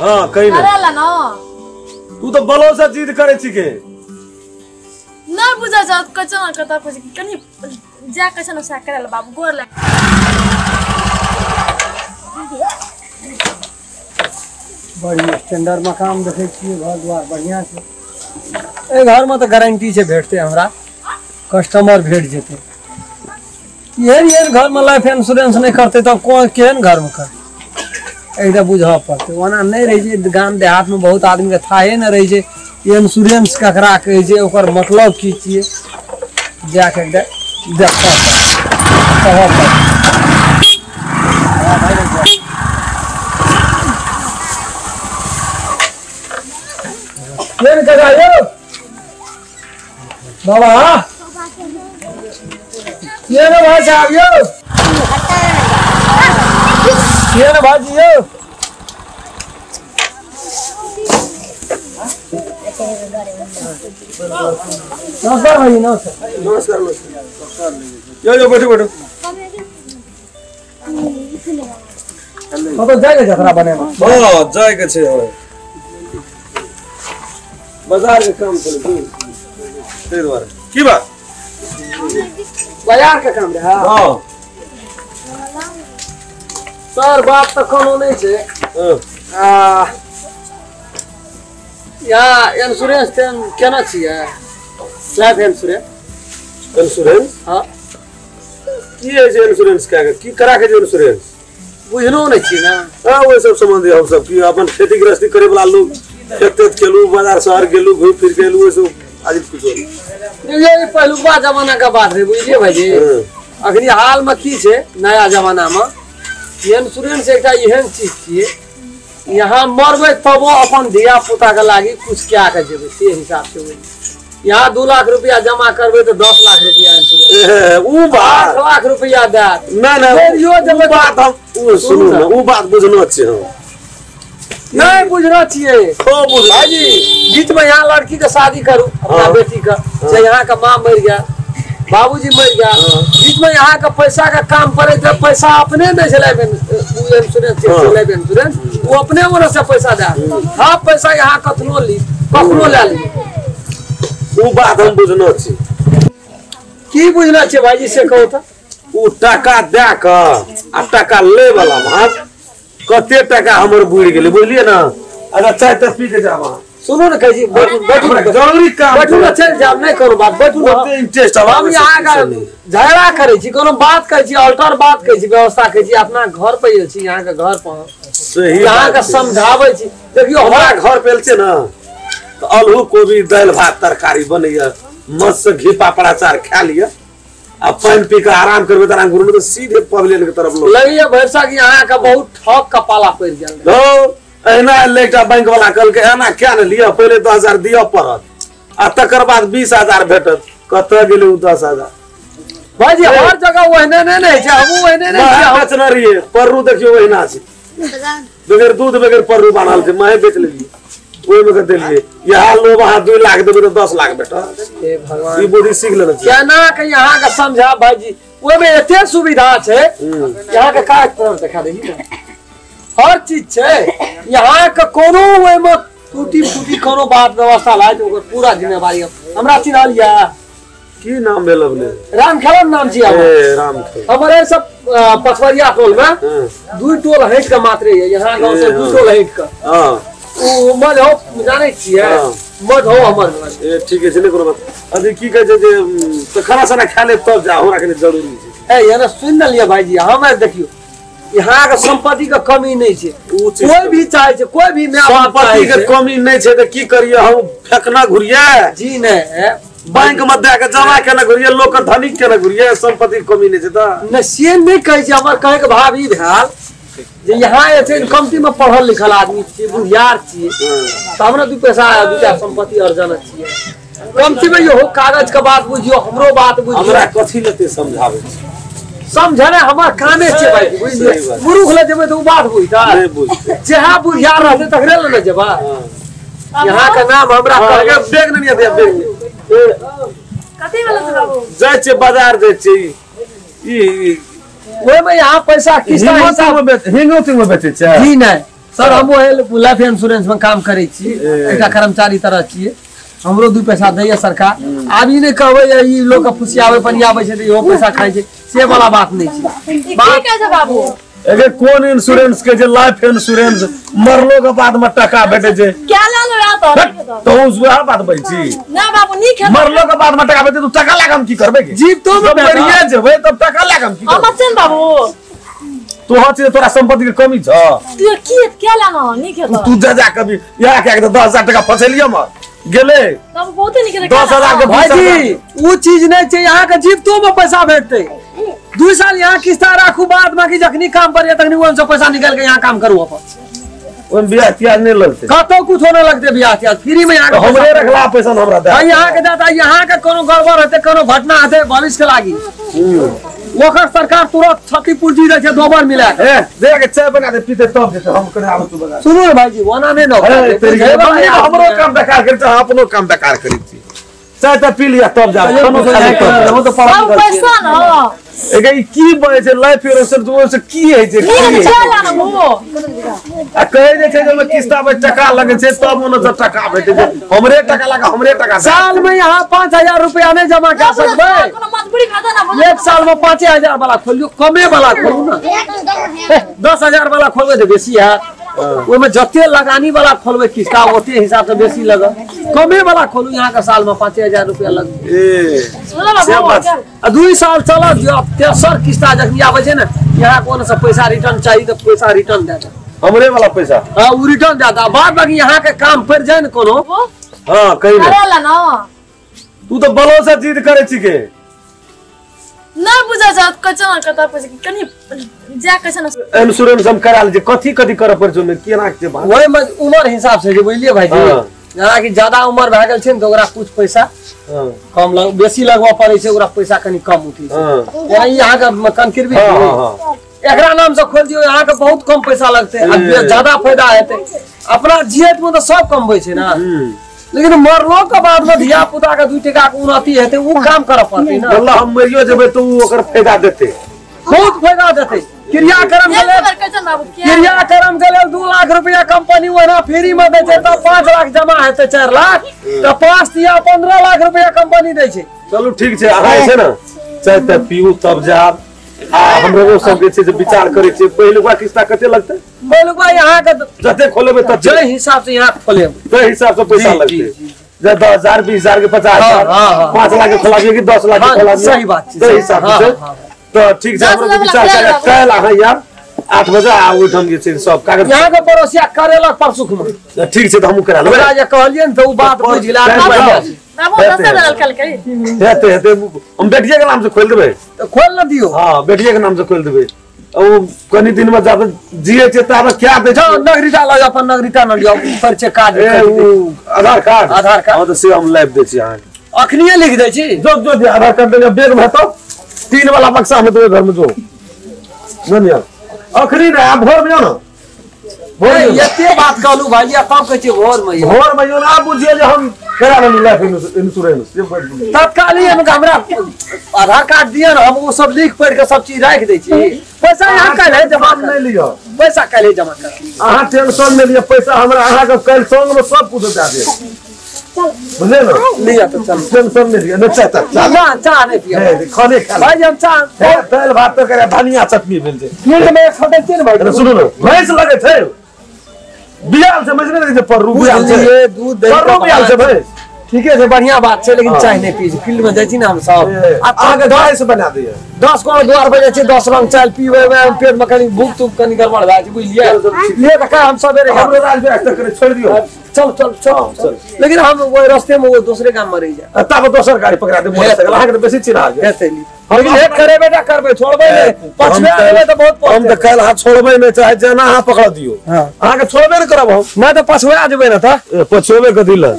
हां कहि ने करे ला ना तू तो बलो से जिद करे छी के ना बुझा जा कचना कता कुछ कनी जा कचना सा करे ला बाबू गोर ला बड़ी स्टैंडर्ड मकान देखे छियै घर द्वार बढ़िया छै एहि घर में तो गारंटी छै भेटते हमरा कस्टमर भेट जेतै एहन एहन घर में लाइफ इंश्योरेंस नहीं करते तब कोन केहन घर में करते एकदम बुझऽ पड़तै ओना नहीं रहै छै गाम देहात में बहुत आदमी के थाहे नहीं रहै छै इंश्योरेंस ककरा कहै छै ओकर मतलब की छियै जाके एकदम देखऽ पड़तै कहऽ पड़तै केहन कका यौ बाबा केहन भाई साहब यौ केहन भाजी यौ नमस्कार भाई नमस्कार नमस्कार नमस्कार यो यो बैठो बैठो कतौ जाइके जतरा बनेमा हां जाइके छै बाजार के काम चले ताहि दुआरे की बात बाजार के काम रहे हां सर बात तो कोनो नहीं छै आ यहाँ इंश्योरेंस तेन केना छियै लाइफ इंश्योरेंस इंश्योरेंस हां की है जे इंश्योरेंस के की करा के जे इंश्योरेंस बुझलो नहीं छी ना हां ओइ सब संबंधी हम सब की अपन खेती गृहस्थी करे वाला लोग खेत गेलू बाजार शहर गेलू घूम फिर गेलू ओइ सब आज कुछ ये पहिलुका जमाना के बात है बुझलिए भाईजी अखनी हाल में की छै नया जमाना में इंश्योरेंस एकटा एहन चीज छियै यहाँ मरबै तबो अपन धिया पुता के लागी कुछ क्या के जेबै से हिसाब से होइ यहाँ 2 लाख रुपया जमा करबै तो 10 लाख रुपया इंश्योरेंस उ बात 8 लाख रुपया देत ना ना यो जब बात हम उ सुनू ना उ बात बुझनो छै हम नहीं बुझना छियै खूब बुझ भाईजी बीच में यहाँ लड़की के शादी करू अपना बेटी का चाहे यहाँ का माँ मर गया बाबूजी मर गया बीच में यहाँ का पैसा का काम पड़े तो पैसा अपने दै छै लाइफ इंश्योरेंस लाइफ इंश्योरेंस वो अपने ओर से पैसा दे हाँ पैसा यहाँ कतनो ली कखनो ले ली उ बात हम बुझनो छी की बुझना छै भाईजी से कहू त उ टाका दे के आ टाका ले वाला भात कते टाका हमर बुड़ गेलै बुझलिए ना अच्छा चाय त पी के जाब सुनू ने कहै छी बैठू ने जरूरी काम बैठू ने चलि जाब नहीं करू बात बैठू ने ओते इंटरेस्ट आब हम यहाँ का झगड़ा करै छी कोनो बात कहै छी अल्टर बात कहै छी व्यवस्था कहै छी अपना घर पर आयल छी यहाँ के घर पर सही यहाँ के समझाबै छी देखियौ हमरा घर पर आयल छै ना तो आलू कोबी दालि भात तरकारी बनैया मस्त से घी पापड़ अचार खा लिया आ पानि पी के आराम करबै त आराम करू तो सीधे पवेलियन के तरफ लोग लगैया भरिसा कि यहाँ के बहुत ठक के पाला पड़ि गेल हो एना एकटा बैंक वाला कहलकै एना क्या ने लिअ पहिले 10,000 दिअ पड़त आ तकर बाद 20,000 भेटत कतऽ गेलै उ 10,000 भाईजी हर जगह ओहने नहि ने छै हमहूँ ओहने नहि छियै हम बेचने रहियै पररू देखियौ ओहिना छै बगैर दूध बगैर पररू बनल छै माहे बेच लेलियै ओहिमे के देलियै यहाँ लोग अहाँ 2 लाख देबै तऽ 10 लाख भेटत हे भगवान ई बुद्धि सीख लेने छियै केना के यहाँ के समझा भाईजी ओहिमे एते सुविधा छै यहाँ के कागज पर देखा देही ने हर चीज छै यहाँ के कोनो ओहिमे टूटी फूटी कोनो बात व्यवस्था लाय तऽ ओकर पूरा जिम्मेवारी हमरा चिन्हल या की नाम भेल अपने रामखेलन नाम छी ए रामखेलन हमर सब पछवरिया टोल में 2 टोल हटि के मात्रे है यहाँ गांव से 2 टोल हटि के हां उ मधो जानै छियै मधो हमर ए ठीक है छै ने कोनो बात अभी की कहै छै जे तऽ खाना साना खा ले तब जा हमरा कनि जरूरी छै ए याना सुन लिअ भाईजी हमरा देखियौ यहाँ के संपत्ति के कमी नहीं छै कोई भी चाहे छै कोई भी my बाप संपत्ति के कमी नहीं छै तऽ की करियै हम फेकना घुरियै जी नहीं बैंक में दे के जमा केना घुरियै लोक के धनिक केना घुरियै संपत्ति के कमी नहीं छै तऽ नहि से नहीं कहै छी हमर कहै के भाव ई भेल जे यहाँ जे छै कमती में पढ़ल लिखल आदमी छियै बुधियार छियै तऽ हमरा 2 पैसा 2 संपत्ति अर्जन छियै कमती में इहो कागज के बात बुझियौ हमरो बात बुझियौ हमरा कथी लेते समझाबै छी समझने हमर कामे छै भाई बुझलियै मूर्ख ले जेबै तऽ उ बात बुझतै नहि बुझतै जेहा बुधियार रहतै तकरे ले ने जेबै यहाँ के नाम हमरा कहके बैग नहि दिया बैग कथी वाला छै बाबू जाइ छियै बाजार जाइ छियै ई ओहिमे यहाँ पैसा किस्ता हिसाब में हिंगो तिंगो बेचै छै जी नहीं सर हम लाइफ इंश्योरेंस में काम करै छी, एकटा कर्मचारी तरह छियै, हमरो 2 पैसा दैया सरकार। आब ई नहि कहबै ई लोग के फुसियाबै पनियाबै छै तऽ इहो पैसा खाइ छै, से वाला बात नहि छै। की कहै छै बाबू? एगे कोन इंश्योरेंस के जे लाइफ इंश्योरेंस मरलो के बाद में टका भेटै छै? क्या लाल रात तो वएह बात बजै छी ना बाबू, नीक है। मरलो के बाद में टका भेटै, तू टका लगा हम की करबै? जीव तो मरिए जेबै तब टका लगा हम की हम करबै? बाबू तू हँ छै, तोरा संपत्ति के कमी छ। तू की क्या लाना नीक है? तू जा जा कभी यहाँ के 10,000 टका फसेलियो मर गेलै तब बहुत नीक है। 10,000 के भाईजी उ चीज नहीं छै, यहाँ के जीवतो में पैसा भेटतै। 2 साल यहाँ किस्ता राखू, बाद बाकी जखनी काम पर तखनी ओहिमे से पैसा निकाल के यहाँ काम करू अपन। ओहिमे बियाह तियाह नहीं लगतै, कतौ कुछो नहीं लगतै, बियाह तियाह फ्री में यहाँ हमरे रखला पैसा हमरा दे। यहाँ के दादा यहाँ के कोनो गड़बड़ हेतै, कोनो घटना हेतै भविष्य के लागी ओकर सरकार तुरंत क्षतिपूर्ति दै छै दोबर मिला के। ए दे के चाय बना दे पीते तब जेतै, हम कने आबै तू बना। सुनू ने भाईजी ओना नहि न हमरो काम बेकार करै छै, अपनो काम बेकार करै छी। चाय त पी लिया तब जा, खानो खा ले तब। तो बाबू पैसा न एगे ई की बजै छै लाइफ इंश्योरेंस से की होइ छै? आ कहै जे छै जे ओहिमे किस्ता पर टका लगै छै तब ओने से टका भेटै छै। हमरे टका लगा हमरे टका साल में यहाँ 5,000 रुपया नहीं जमा कर सकबै। एक साल में 5,000 वाला खोलियो, कमे वाला खोलू ना, 10,000 वाला खोलबै तऽ बेसी हैत। ओहिमे जते लगानी वाला खोलबै किस्ता ओते हिसाब से बेसी लगत। कमे वाला खोलू यहाँ के साल में 5,000 रुपया लगत। आ 2 साल चलत दियौ, तेसर किस्ता जखनी आबै छै ने यहाँ कोनो से पैसा रिटर्न चाही तऽ पैसा रिटर्न दए देत। हमरे वाला पैसा? हाँ उ रिटर्न दए देत। बाद बाकी यहाँ के काम पड़ि जाय ने कोनो। हाँ कहि ने तू तऽ बलो से जिद करै छी के ना बुझा जात कचना कता पैसा कनी जा कचना इंश्योरेंस हम करा ले कथि कथि करऽ पड़ै छै ओमे केना के बात? ओहि में उम्र हिसाब से जे बुझलियै भाईजी, जेना कि ज्यादा उम्र भए गेल छै ने तऽ ओकरा कुछ पैसा कम लग बेसी लगबऽ पड़ै छै, ओकरा पैसा कनी कम उठै छै। जेना ई अहाँके कनकिरबी एकरा नाम से खोल दियौ, अहाँके बहुत कम पैसा लगतै आ ज्यादा फायदा हेतै। अपना जियत में तऽ सब कमबै छै ना, लेकिन मरलो के बाद में धिया पुता के 2 टका के उन्नति हेतै, उ काम करऽ पड़तै ना। बोला हम मरियो जेबै तऽ उ ओकर फायदा देतै, बहुत फायदा देतै। क्रियाक्रम के लेल, क्रियाक्रम के लेल 2 लाख रुपया कंपनी ओहिना फ्री में दै छै, तब 5 लाख जमा हेतै, 4 लाख तऽ 5 या 15 लाख रुपया कंपनी दै छै। चलू ठीक छै, अहाँ छै ने चाय तऽ पीऊ तब जाब। आ हमरो सब जे छै से विचार करै छियै पहिलुका किस्ता कते लगतै? पहिलुका यहाँ के जते खोलेबै तते जै हिसाब से यहाँ खोलेबै तै हिसाब से पैसा लगतै। जे 10,000 20,000 के 50,000 5 लाख के खोलाबियै कि 10 लाख के खोलाबियै, सही बात छै, तै हिसाब से। तऽ ठीक छै, हमरो विचार करै काल्हि अहाँ यार 8 बजे आ ओहिठाम जे छै सब कागज यहाँ के पड़ोसिया करेलक परसुख में। ठीक छै तऽ हमहूँ करा लेबै। ओकरा जे कहलियै ने तऽ उ बात बुझि गेलै। बाबू 10,000 कल करी हेतै हेतै, हम बेटिये के नाम से खोलि देबै। तऽ खोलि ने दियौ। हाँ बेटिये के नाम से खोलि देबै। ओ कनी दिन में जाबे जिए छै ताबे क्या दै छै? नागरिकता लऽ जाउ, अपन नागरिकता न लियौ, परिचय कार्ड, ए आधार कार्ड, आधार कार्ड। हाँ तऽ से हम लाइव दै छी अहाँके, अखनिये लिख दै छी। जो जो आधार कार्ड देबै बैग में हेतौ, 3 वाला बक्सा में देबै घर में जो बुझलियै। अखनी ने आब भोर में जाओ ना, एते बात कहलू भाई तब कहै छियै भोर में, भोर में जाओ ना। आब बुझियै जे हम करा लेलहुँ लाइफ इंश्योरेंस तत्काली। हमरा आधार कार्ड दिअ ने, हम ओ सब लिख पढ़ि के सब चीज राखि दै छी। पैसा यहाँ काल्हि जमा नहि लिअ, पैसा काल्हि जमा कर, अहाँ टेंशन नहि लिअ, पैसा हमरा अहाँके काल्हि संग में सब कुछ दए देब, बुझलियै ने? लिअ तऽ चलू, टेंशन नहि लिअ। नहि चाय चाह चाह नहि पियब खाने खा भाई, हम चाह दालि भात तरकारी धनिया चटनी भेल छै फील्ड में खटै छियै ने भाई। सुनू ने, भैंस लगै छै बियाल छै, भैंस नहि लगै छै परू बियाल छै, दूध दही परू बियाल छै भैंस। ठीके छै, बढ़िया बात छै, लेकिन चाय नहि पी, फील्ड में जाइ छी ने हम सब। अहाँके दालि से बना दैया, 10 कोनो द्वार पर जाइ छी, 10 रंग चाय पीबै में पेट में कनी भूख तूख कनी गड़बड़ भए जाइ छै, बुझलियै? ले तऽ हम सबेरे हमरो राज बिराज तक कनी छोड़ि दियौ। चल चल चल चल, लेकिन हम ओहि रस्ते में वो दूसरे गाम में रहि जाए, तब दोसर गाड़ी पकड़ा दे मोटरसाइकिल, अहाँके तऽ बेसी चिन्हा गेल। हेतै लेकिन एक करे बेटा करबै, छोड़बै नहि, पछुआ देबै तऽ बहुत। हम तऽ काल्हि अहाँ छोड़बै नहि, चाहे जेना अहाँ पकड़ दियौ, अहाँके छोड़बे नहि करब हम। नहि तऽ पछुआ जेबै ने तऽ पछुएबै कथी लए?